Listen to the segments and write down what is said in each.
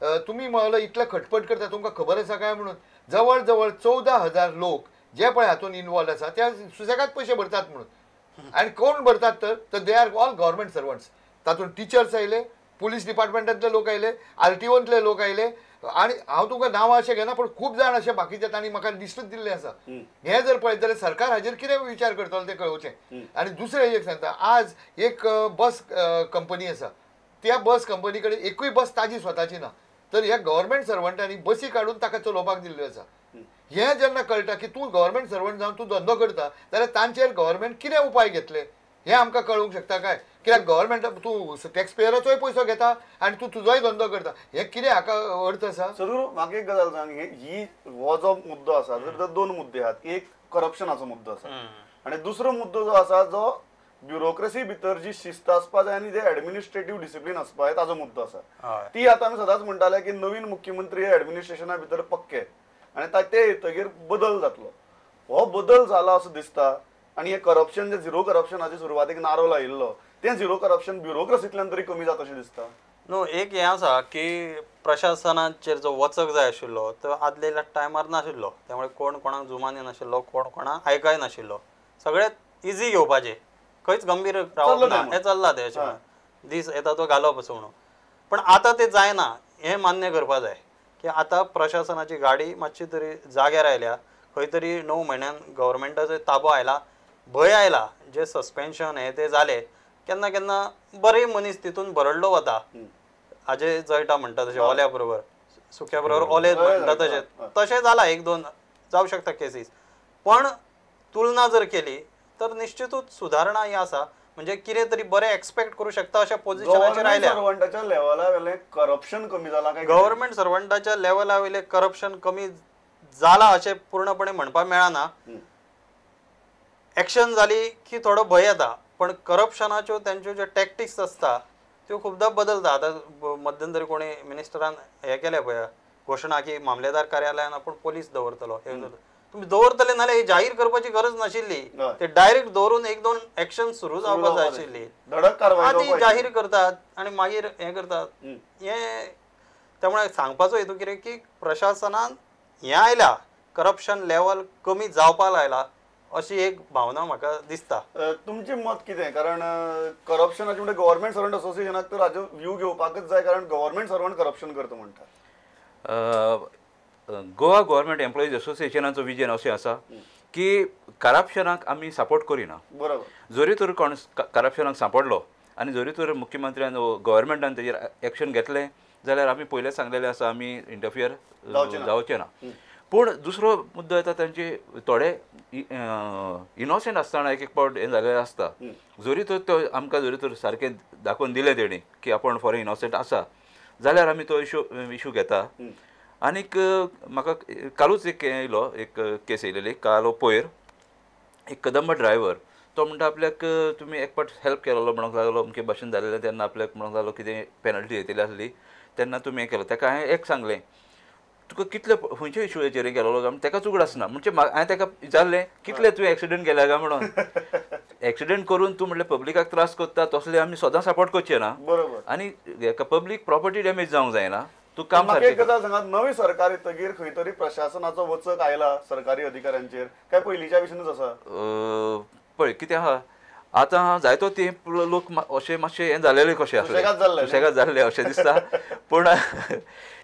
तुमी म्हणलो इतले खटपट करता तुमकां खबर आसा काय म्हणून जवळ जवळ 14,000 लोक जे पळय हातून इनवॉल्व आसा त्या सुसेगाद पयशे भरतात म्हणून. आनी कोण भरतात तर they are all government servants. तातूंत टिचर्स आयले, पुलीस डिपार्टमेंटांतले लोक आयले, आरटीओंतले लोक आयले आनी हांव तुमकां नांवां अशें घेना पूण खूब जाण अशे बाकीचे तांणी म्हाका लिस्टूच दिल्लें आसा. हें जर पळयत जाल्यार सरकार हाजेर कितें विचार करतलो तें कळोवचें. आनी दुसरें एक सांगता, आज एक बस कंपनी आसा, त्या बस कंपनी कडेन एकूय बस ताजी स्वताची ना, तर ह्या गव्हर्मेंट सर्वंटांनी बसी काडून ताका चलोवपाक दिल्ल्यो आसा. हें जेन्ना कळटा की तूं गव्हर्मेंट सर्वंट जावन तूं धंदो करता जाल्यार तांचेर गव्हर्मेंट कितें उपाय घेतले हें आमकां कळूंक शकता काय? कित्याक गव्हर्मेंट तूं टॅक्स पेयराचोय पयसो घेता आनी तूं तुजोय धंदो करता, हें कितें हाका अर्थ आसा? सदगुरू म्हाका एक गजाल सांग, ही हो जो मुद्दो आसा जर दोन मुद्दे आहात, एक करप्शनाचो मुद्दो आसा आनी दुसरो मुद्दो जो आसा जो ब्युरोक्रेसी भितर जी शिस्त आसपा जाय आनी जे एडमिनिस्ट्रेटीव डिसिप्लीन आसपा जाय ताजो मुद्दो आसा. ती आतां आमी सदांच म्हणटाले की नवीन मुख्यमंत्री हे एडमिनिस्ट्रेशना भितर पक्के आनी ते येतगीर बदल जातलो, हो बदल जाला असो दिसता. आनी हे करप्शन जे झिरो करप्शनाचे सुरवातेक नारो लायिल्लो तें झिरो करप्शन ब्युरोक्रेसींतल्यान तरी कमी जाता अशें दिसता. न्हू एक हें आसा की प्रशासनाचेर जो वचक जाय आशिल्लो तो आदल्या टायमार नाशिल्लो, त्यामुळे कोण कोणाक जुमानी नाशिल्लो, कोण कोणाक आयकय नाशिल्लो, सगळें इजी घेवपाचें, खंयच गंभीर रावप ना, हें चल्लां तें अशें दीस येता तो घालप असो म्हणून. पण आतां तें जायना हें मान्य करपा जाय की आतां प्रशासनाची गाडी मातशी तरी जाग्यार आयल्या, खंय तरी 9 म्हयन्यान गव्हर्मेंटाचो ताबो आयला, भंय आयला, जे सस्पेन्शन हे ते जाले, केन्ना केन्ना बरे मनीस तितून भरडलो वता, हाजे जळटा म्हणटा तशें ओल्या बरोबर सुक्या बरोबर ओले म्हणटा तशें तशें जालां, 1-2 जावं शकता केसीस. पण तुलना जर केली तर निश्चितूच सुधारणा ही आसा, म्हणजे कितें तरी बरें एक्सपेक्ट करूं शकता अशा पोझिशनाचेर आयल्या. सर्वंटाच्या लेवला वयलें करप्शन कमी जालां काय? गव्हर्मेंट सर्वंटाच्या लेवला वयलें करप्शन कमी जालां अशें पूर्णपणे म्हणपाक मेळना. एक्शन जाली की थोडो भंय येता, पण करप्शनाच्यो तांच्यो ज्यो टॅक्टिक्स आसता त्यो खुबदां बदलता. आतां मध्यंतरी कोणी मिनिस्टरान हें केलें पळय घोशणा की मामलेदार कार्यालयान आपूण पोलीस दवरतलो, तुमी दवरतले नाल्यार ही जाहीर करपाची गरज नाशिल्ली, ते डायरेक्ट दवरून 1-2 एक्शन सुरू जावपाक जाय आशिल्ली, ती जाहीर करतात आनी मागीर हें करतात. हें त्यामुळे सांगपाचो हेतू कितें की प्रशासनान हें आयला करप्शन लेवल कमी जावपाक लागला अशी एक भावना म्हाका दिसता. तुमचें मत कितें? कारण करप्शनाचे म्हणजे गव्हर्मेंट सर्वंट असोसिएशनाक तर हाजो व्यू घेवपाकच जाय, कारण गव्हर्मेंट सर्वंट करप्शन करता म्हणटा. गोवा गव्हर्मेंट एम्प्लॉईज असोसिएशनाचो विजन अशें आसा की करप्शनाक आमी सपोर्ट करिना. बरोबर, जरी तर कोण करप्शनाक सांपडलो आनी जरी तर मुख्यमंत्र्यान गव्हर्मेंटान तेजेर एक्शन घेतलें जाल्यार आमी पयलें सांगलेलें आसा आमी इंटरफियर जावचें ना. पूण दुसरो मुद्दो येता तांचे थोडे इनोसंट आसतना एक एक पावट हें जालेलें आसता, जरी तर तो आमकां जरी तर सारकें दाखोवन दिलें तेणी की आपूण फॉर इनोसंट आसा जाल्यार आमी तो इशू घेता. आनीक म्हाका कालूच एक हें येयलो, एक केस येयलेली काल पयर, एक कदंबा ड्रायव्हर तो म्हणटा आपल्याक तुमी एक पाट हेल्प केलेलो म्हणूंक लागलो, अमके भाशेन जालेलें तेन्ना आपल्याक म्हणूंक लागलो कितें पेनल्टी येतली आसली तेन्ना तुमी हें केलो. ताका हांवें एक सांगलें तुका कितले खंयच्या इशूचेर गेलोलो काय ताका उगडास आसना, म्हणजे हांवें ताका विचारलें कितले तुवें एक्सिडंट केल्या काय म्हणून. एक्सिडंट करून तूं म्हणल्यार पब्लिकाक त्रास करता तसले आमी सदां सपोर्ट करचे ना. बरोबर, आनी पब्लीक प्रॉपर्टी डॅमेज जावंक जायना. तूं काम म्हाका एक गजाल सांगात, नवी सरकार येतगीर खंय तरी प्रशासनाचो वचक आयला सरकारी अधिकाऱ्यांचेर काय पयलींच्या भशेनूच आसा? पळय कितें आहा आतां जायतो तेंप लोक अशें मातशें हें जालेले कशें आसले, सुशेगाद जाल्ले अशें दिसता, पूण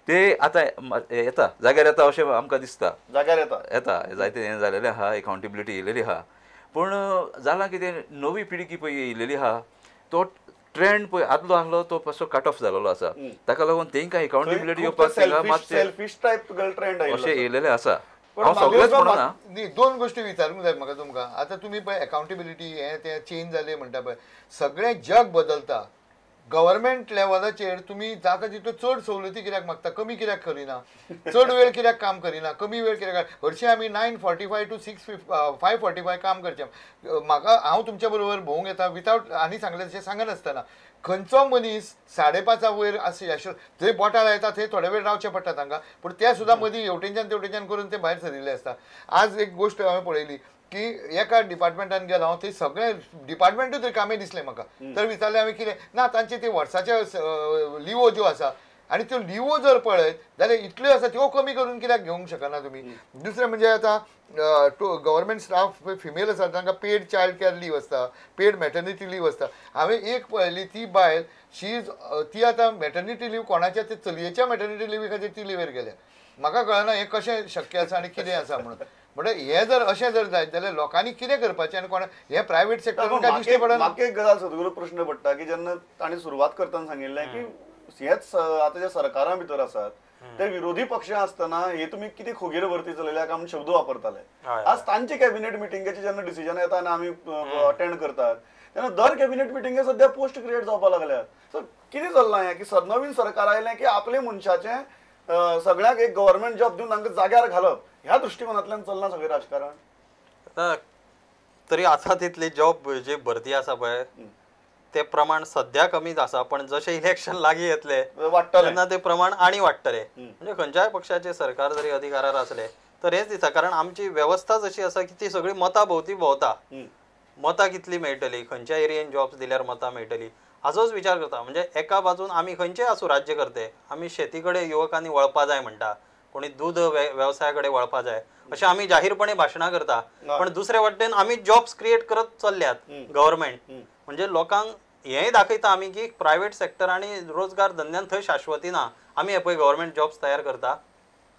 ते आतां येता जाग्यार येता अशें आमकां दिसता, जाग्यार येता येता जायते हें जालेलें आहा, एकाउंटेबिलिटी येयलेली आहा. पूण जालां कितें नवी पिळगी पळय येयलेली आहा तो ट्रेंड पळय आदलो आसलो तो मातसो कट ऑफ जालेलो आसा, ताका लागून तेंकां एकाउंटेबिलिटी येवपाक अशें येयलेलें आसा. हांव सगळेंच म्हणना, दोन गोष्टी विचारूंक जाय म्हाका तुमकां. आतां तुमी पळय एकाउंटेबिलिटी हें तें चेंज जालें म्हणटा पळय, सगळें जग बदलता, गव्हर्मेंट लेवलाचेर तुमी जाता तितल्यो चड सवलती कित्याक मागता, कमी कित्याक करिना, चड वेळ कित्याक काम करिना, कमी वेळ कित्याक? हरशीं आमी 9:45 to 5:45 काम करचें. म्हाका हांव तुमच्या बरोबर भोंवूंक येता विथआवट आनी सांगलें तशें सांगनासतना खंयचो मनीस 5:30 वयर आशिल्लो थंय बोटां लायता थंय थोडे वेळ रावचें पडटा तांकां, पूण ते सुद्दां मदीं हेवटेनच्यान तेवटेनच्यान करून ते भायर सरिल्ले आसता. आज एक गोश्ट हांवें पळयली की एका डिपार्टमेंटान गेलो हांव, थंय सगळें डिपार्टमेंटूच रिकामें दिसलें म्हाका. तर विचारलें हांवें कितें ना तांचे ते वर्साचे लिवो ज्यो आसा आनी त्यो लिवो जर पळयत जाल्यार इतल्यो आसा त्यो कमी करून कित्याक घेवंक शकना तुमी. दुसरें म्हणजे आतां गव्हर्मेंट स्टाफ फिमेल आसा तांकां पेड चायल्ड केअर लीव आसता, पेड मॅटर्निटी लीव आसता. हांवें एक पळयली ती बायल शी is ती आतां मॅटर्निटी लीव कोणाच्या ते चलयेच्या मॅटर्निटी लिवी खातीर ती लिवेर गेल्या. म्हाका कळना हें कशें शक्य आसा आनी कितें आसा म्हणून. म्हणल्यार हें जर अशें जर जायत जाल्यार लोकांनी कितें करपाचें आनी कोणा हें प्रायवेट सेक्टरान काय दिश्टी पडना. म्हाका एक गजाल सदगुरू प्रश्न पडटा की जेन्ना तांणी सुरवात करतना सांगिल्लें की हेच आतां जे सरकारां भितर आसात ते विरोधी पक्ष आसतना हे तुमी कितें खोगीर भरती चलयल्या काय म्हूण शब्द वापरताले. आज तांचे कॅबिनेट मिटिंगेचे जेन्ना डिसिजन येता आनी आमी अटेंड करतात तेन्ना दर कॅबिनेट मिटिंगे सद्या पोस्ट क्रिएट जावपाक लागल्यात. सो कितें चल्लां हें की नवीन सरकार आयलें की आपले मनशाचें सगळ्यांक एक गव्हर्मेंट जॉब दिवन तांकां जाग्यार घालप ह्या दृश्टिकोनांतल्यान चल्लां सगळें राजकारण. तरी आतां तितली जॉब जी भरती आसा पळय ते प्रमाण सद्या कमीच आसा, पण जशें इलेक्शन लागीं येतले तेन्ना ते प्रमाण आनी वाडटलें. म्हणजे खंयच्याय पक्षाचे सरकार जरी अधिकारार आसले तर हेच दिसता, कारण आमची वेवस्थाच अशी आसा की ती सगळी मतां भोंवती भोंवता, मतां कितली मेळटली, खंयच्या एरियेन जॉब्स दिल्यार मतां मेळटली हाचोच विचार करता. म्हणजे एका बाजून आमी खंयचेय आसूं राज्यकर्ते आमी शेती कडेन युवकांनी वळपा जाय म्हणटा, कोणी दूद वेवसाया कडेन वळपा जाय अशें आमी जाहीरपणे भाशणां करता, पण दुसरे वाटेन आमी जॉब्स क्रिएट करत चल्ल्यात गव्हर्मेंट. म्हणजे लोकांक हेंय दाखयता आमी की प्रायवेट सेक्टर आनी रोजगार धंद्यान थंय शाश्वती ना, आमी हे पळय गव्हर्मेंट जॉब्स तयार करता,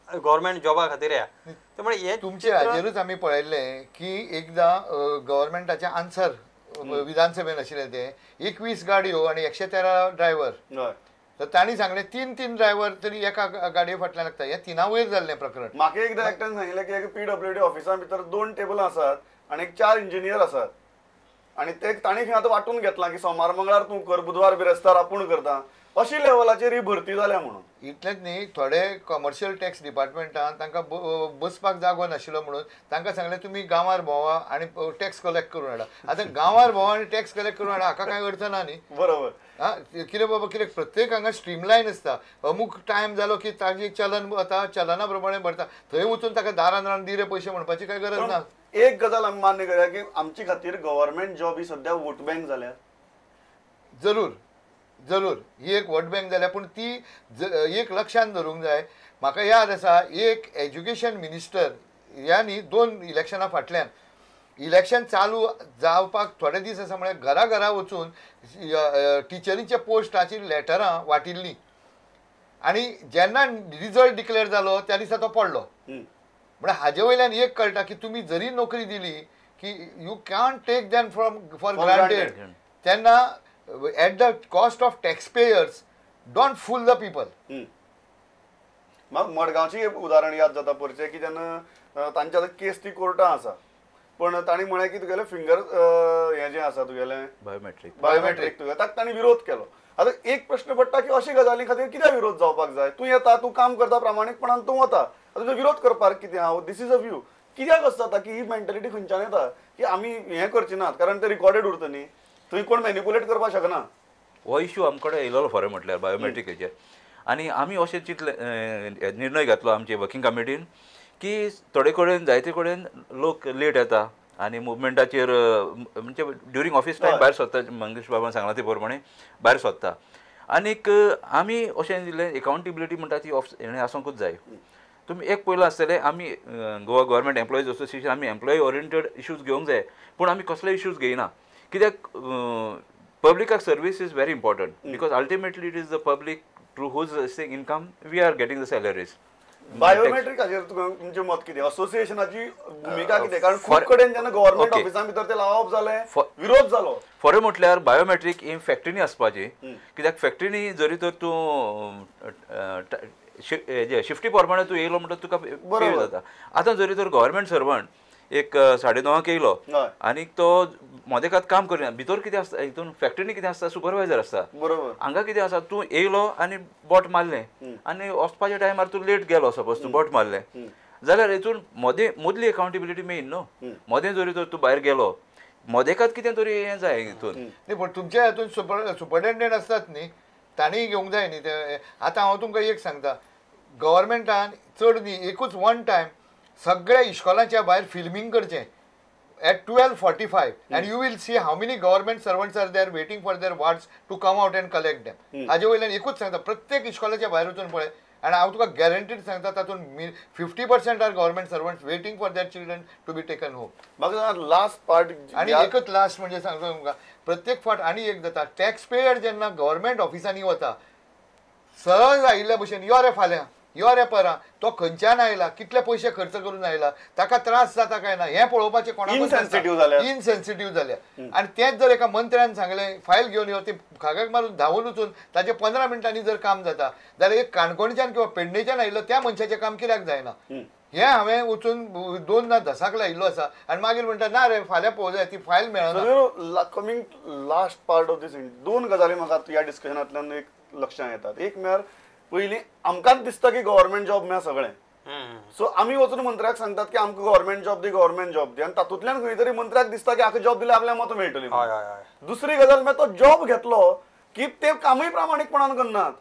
गव्हर्मेंट जॉबा खातीर या. त्यामुळे हे तुमचे हाजेरूच आमी पळयल्लें की एकदां गव्हर्मेंटाचे आन्सर विधानसभेन आशिल्लें ते 21 गाडयो आनी 113 ड्रायव्हर, तर तांणी सांगलें 3-3 ड्रायव्हर तरी एका गाडये फाटल्यान लागता. हें 3 वयर जाल्लें प्रकरण. म्हाका एकदां एकट्यान सांगिल्लें की पीडब्ल्यूडी ऑफिसा भितर 2 टेबलां आसात आनी 4 इंजिनियर आसात आनी ते तांणी खंय आतां वांटून घेतलां की सोमार मंगळार तूं कर, बुधवार बिरेस्तार आपूण करता, अशी लेवलाचेर ही भरती जाल्या म्हणून. इतलेंच न्ही, थोडे कमर्शियल टॅक्स डिपार्टमेंटान तांकां बसपाक जागो नाशिल्लो म्हणून तांकां सांगलें तुमी गांवार भोंवा आनी टॅक्स कलेक्ट करून हाडा. आतां गांवार भोंवा आनी टॅक्स कलेक्ट करून हाडा हाका कांय अर्थ ना न्ही. बरोबर. आं कितें बाबा कितें प्रत्येक हांगा स्ट्रीमलायन आसता, अमूक टायम जालो की ताजी चलन वता, चलना प्रमाणे भरता, थंय वचून ताका दारान रावन दी रे पयशे म्हणपाची कांय गरज ना. एक गजाल आमी मान्य करूया की आमचे खातीर गव्हर्मेंट जॉब ही सद्या वोट बँक जाल्या. जरूर जरूर ही एक वोट बँक जाल्या, पूण ती एक लक्षांत धरूंक जाय. म्हाका याद आसा एक एज्युकेशन मिनिस्टर ह्या न्ही 2 इलेक्शनां फाटल्यान इलेक्शन चालू जावपाक थोडे दीस आसा म्हळ्यार घरा घरा वचून टिचरीच्या पोस्टाची लेटरां वाटिल्लीं आनी जेन्ना रिजल्ट डिक्लेअर जालो त्या दिसा तो पडलो. म्हळ्यार हाजे वयल्यान एक कळटा की तुमी जरी नोकरी दिली की you can't take them from for granted. तेन्ना at the cost of tax payers don't fool the people. म्हाका मडगांवची एक उदाहरण याद जाता परचें की जेन्ना तांच्या आतां केस ती कोर्टान आसा, पण तांणी म्हळें की तुगेलें फिंगर हें जें आसा तुगेलें बायोमेट्रीक तुगेलें ताका तांणी विरोध केलो. आतां एक प्रश्न पडटा की अशे गजाली खातीर कित्याक विरोध जावपाक जाय? तूं येता, तूं काम करता प्रामाणीकपणान तूं वता, आतां तुजो विरोध करपाक कितें आहा? This is a view. कित्याक अशें जाता की ही मेंटेलिटी खंयच्यान येता की आमी हें करचे नात कारण ते रिकॉर्डेड उरता न्ही, थंय कोण मॅनिपुलेट करपाक शकना. हो इश्यू आमचे कडेन येयलेलो खरें म्हटल्यार बायोमेट्रिकेचेर, आनी आमी अशें चिंतलें निर्णय घेतलो आमचे वर्किंग कमिटीन की थोडे कडेन जायते कडेन लोक लेट येता आनी मुवमेंटाचेर म्हणजे ड्युरींग ऑफीस टायम भायर सोदता, मंगेश बाबान सांगलां ते प्रमाणे भायर सोदता. आनीक आमी अशें दिलें एकाउंटेबिलिटी म्हणटा ती हेणें आसूंकूच जाय. तुमी एक पयलां आसतलें आमी गोवा गव्हर्मेंट एम्प्लॉईज असोसिएशन आमी एम्प्लॉई ओरिएंटेड इश्यूज घेवंक जाय, पूण आमी कसले इश्यूज घेयना कित्याक पब्लिकाक service is very important because ultimately it is the public through whose income we are getting the salaries. Biometric हाचेर तुमचें मत कितें? असोसिएशनाची भुमिका कितें? कारण खूब कडेन जेन्ना गव्हर्मेंट ऑफिसां भितर ते लावप जालें, विरोध जालो. फॉर म्हटल्यार बायोमेट्रीक ही फॅक्टरीनी आसपाची, कित्याक फॅक्टरीनी जरी तर तूं शिफ्टी प्रमाणे तूं येयलो म्हणटा तुका पे जाता. आतां जरी तर गव्हर्मेंट सर्वंट एक 9:30 येयलो आनी तो मदेकात काम करिना, भितर कितें आसता हितून फॅक्टरीनी कितें आसता सुपरवायजर आसता, बरोबर. हांगा कितें आसा तूं येयलो आनी बोट मारलें आनी वचपाच्या टायमार तूं लेट गेलो, सपोज तूं बोट मारलें जाल्यार हितून मदें मदली एकाउंटेबिलिटी मेन न्हू. मदें जरी तर तूं भायर गेलो मदेकात कितें तरी हें जाय हितून. न्ही पूण तुमच्या हितून सुपरटेंडंट आसतात न्ही, तांणी घेवंक जाय न्ही ते. आतां हांव तुमकां एक सांगता, गव्हर्मेंटान चड न्ही एकूच वन टायम सगळ्या इश्कोलांच्या भायर फिल्मींग करचें, at 12:45 and you will see how many government servants are there waiting for their wards to come out and collect them. हाजे वयल्यान एकूच सांगता, प्रत्येक इश्कोलाच्या भायर वचून पळय आनी हांव तुका गॅरंटीड सांगता तातूंत 50% are government servants waiting for their children to be taken home. म्हाका लास्ट पार्ट आनी एकच लास्ट म्हणजे सांगता तुमकां, प्रत्येक फावट आनी एक जाता, टॅक्स पेयर जेन्ना गव्हर्मेंट ऑफिसांनी वता सहज आयिल्ल्या भशेन यो रे फाल्यां यो रे परां, तो खंयच्यान आयला, कितले पयशे खर्च करून आयला, ताका त्रास जाता काय ना हें पळोवपाचें कोणाक इनसेन्सिटीव जाल्या. आनी तेंच जर एका मंत्र्यान सांगलें फायल घेवन यो, ती खागाक मारून धांवून वचून ताचें 15 मिनटांनी जर काम जाता जाल्यार एक काणकोणच्यान किंवा पेडणेच्यान आयिल्लो त्या मनशाचें काम कित्याक जायना हें हांवें वचून 2 धसाक लायिल्लो आसा. आनी मागीर म्हणटा ना रे फाल्यां पळोवंक जाय, ती फायल मेळना. Coming last part of this, दोन गजाली म्हाका ह्या डिस्कशनांतल्यान एक लक्षांत येतात. एक म्हळ्यार पयलीं आमकांच दिसता की गव्हर्मेंट जॉब मेळ्ळा सगळें, सो आमी वचून मंत्र्याक सांगतात की आमकां गव्हर्मेंट जॉब दी, गव्हर्मेंट जॉब दी, आनी तातूंतल्यान खंय तरी मंत्र्याक दिसता की आमकां जॉब दिल्यार आपल्याक मतां मेळटलीं. दुसरी गजाल म्हळ्यार तो जॉब घेतलो की ते कामूय प्रामाणीकपणान करनात.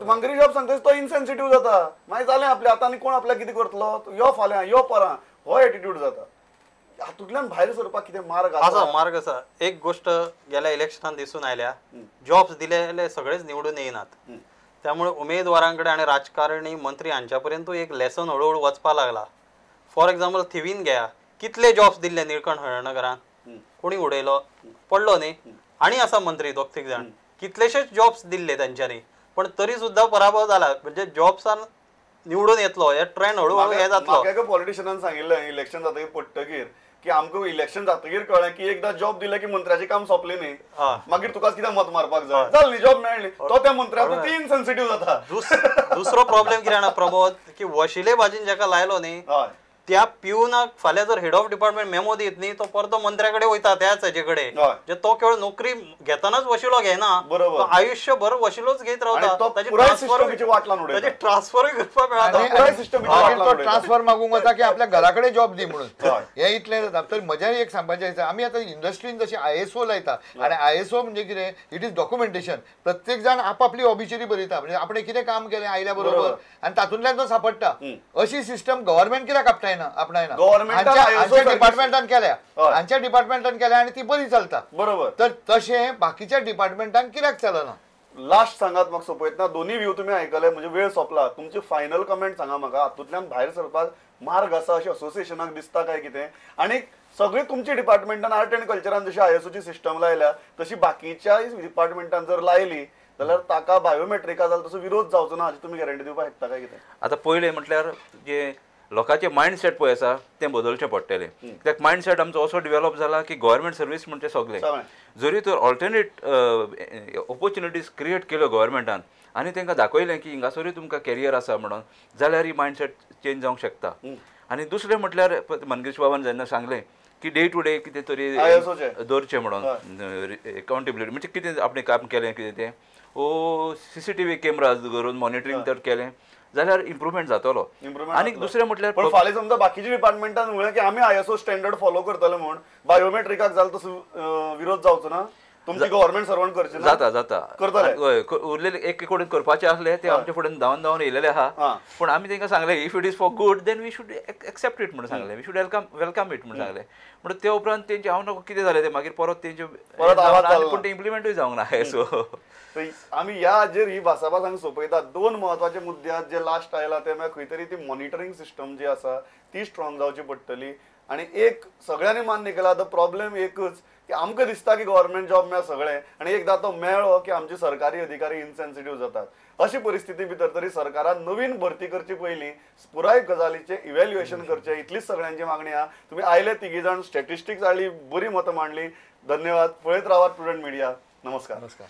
मांगरी जॉब सांगता तो इनसेन्सिटीव जाता, मागीर जालें आपलें, आतां आनी कोण आपल्याक कितें करतलो, यो फाल्यां यो परां, हो एटिट्यूड जाता. हातूंतल्यान भायर सरपाक कितें मार्ग आसा? मार्ग आसा. एक गोश्ट गेल्या इलेक्शनान दिसून आयल्या, जॉब्स दिले जाल्यार सगळेच निवडून येयनात, त्यामुळे उमेदवारांकडे आणि राजकारणी मंत्री हांच्या पर्यंत एक लेसन हळूहळू वचपाक लागला. फॉर एक्झाम्पल थिवीन घेया, कितले जॉब्स दिल्ले निळकंठ हळर्णकरान, कोणी उडयलो पडलो न्ही, आनी आसा मंत्री दोग तीग जाण, कितलेशेच जॉब्स दिल्ले तांच्यांनी, पण तरी सुद्दां पराभव जाला. म्हणजे जॉब्सान निवडून येतलो हे ट्रेंड हळूहळू हे जातलो. एका पॉलिटिशियनान सांगिल्लें इलेक्शन जातकीर पडटकीर की आमकां इलेक्शन जातकीर कळ्ळें की एकदां जॉब दिले की मंत्र्याचें काम सोंपलें न्ही, मागीर तुकाच कित्याक मत मारपाक जाय, जालें न्ही जॉब मेळ्ळी, तो त्या मंत्र्याक ती इनसेन्सिटीव जाता. दुसरो प्रॉब्लेम कितें जाणा प्रमोद, की वशिले भाजीन जाका लायलो न्ही त्या पिवनाक फाल्यां जर हेड ऑफ डिपार्टमेंट मेमो दीत न्ही तो परतो मंत्र्या कडेन वयता, त्याच हेजे कडेन, जे तो केवळ नोकरी घेतनाच वशिलो घेना, आयुष्यभर वशिलोच घेत रावता, ताची ट्रान्सफरूय करपाक मेळटा. ट्रान्सफर मागूंक वता की आपल्या घरा कडेन जॉब दी म्हणून, हें इतलें जाता. तर म्हजें एक सांगपाचें आसा, आमी आतां इंडस्ट्रीन जशें ISO लायता, आनी ISO म्हणजे कितें, it is documentation. प्रत्येक जाण आपापली ऑबिचुरी बरयता, म्हणजे आपणें कितें काम केलें आयल्या बरोबर आनी तातूंतल्यान तो सांपडटा. अशी सिस्टम गव्हर्मेंट कित्याक आपणायना? डिपार्टमेंटान केल्या, हांच्या डिपार्टमेंटान केल्या आनी ती बरी चलता, बरोबर. तर तशें बाकीच्या डिपार्टमेंटान कित्याक चलना? लास्ट सांगात म्हाका सोंपयतना, दोन्ही व्यू तुमी आयकले, म्हणजे वेळ सोंपला, तुमचे फायनल कमेंट सांगा म्हाका, हातूंतल्यान भायर सरपाक मार्ग आसा अशें असोसिएशनाक दिसता काय कितें? आनी सगळी तुमची डिपार्टमेंटान आर्ट एंड कल्चरान जशी ISOची सिस्टम लायल्या तशी बाकीच्या डिपार्टमेंटान जर लायली जाल्यार ताका बायोमेट्रिका जाल्यार तसो विरोध जावचो ना हाची तुमी गॅरंटी दिवपाक शकता काय कितें? आतां पयलें म्हटल्यार जे लोकांचे मायंडसेट पळय आसा तें बदलचें पडटलें. कित्याक मायंडसेट आमचो असो डिवेलप जाला की गव्हर्मेंट सर्वीस म्हणजे सगळें, जरी तर ऑल्टरनेट ऑपॉर्च्युनिटीज क्रिएट केल्यो गव्हर्मेंटान आनी तांकां दाखयलें की हिंगासरूय तुमकां कॅरियर आसा म्हणून, जाल्यार ही मायंडसेट चेंज जावंक शकता. आनी दुसरें म्हटल्यार मनगेश बाबान जेन्ना सांगलें की डे टू डे कितें तरी दवरचें म्हणून एकाउंटेबिलिटी, म्हणजे कितें आपणें काम केलें कितें तें, ओ CCTV cameras दवरून मॉनिटरींग जर केलें जाल्यार इम्प्रुवमेंट जातलो. आनी दुसरें म्हटल्यार पण फाल्यां समजा बाकीच्या डिपार्टमेंटान म्हणलें की आमी ISO standard follow करतले म्हूण बायोमेट्रिकाक जाल्यार तसो विरोध जावचो ना, तुमची गव्हर्मेंट सर्वंट करचे ना? जाता जाता करतले, उरलेले एक कडेन करपाचे आसले ते आमचे फुडें धांवन धांवन येयलेले आहा, पूण आमी तांकां सांगलें if it is for good then we should accept it म्हणून सांगलें, we should welcome it म्हणून सांगलें. म्हणून ते उपरांत तेंचे हांव नको कितें जालें तें मागीर परत तेंचे पूण तें इम्प्लिमेंटूय जावंक ना. सो आमी ह्या हाजेर ही भासाभास हांगा सोंपयतात. दोन म्हत्वाचे मुद्दे आहात जे लास्ट आयला ते म्हळ्यार खंय तरी ती मॉनिटरींग सिस्टम जी आसा ती स्ट्रॉंग जावची पडटली, आनी एक सगळ्यांनी मान्य केला the problem एकच की आमकां दिसता की गव्हर्मेंट जॉब मेळ्ळा सगळें, आनी एकदां तो मेळ्ळो की आमचे सरकारी अधिकारी इनसेन्सिटीव जातात. अशी परिस्थिती भितर तरी सरकारान नवीन भरती करची पयलीं पुराय गजालीचें इव्हॅल्युएशन करचें, इतलीच सगळ्यांची मागणी आहा. तुमी आयले तिगी जाण, स्टॅटिस्टिक्स हाडली, बरी मतां मांडली, धन्यवाद. पळयत रावात प्रुडंट मिडिया. नमस्कार. नमस्कार.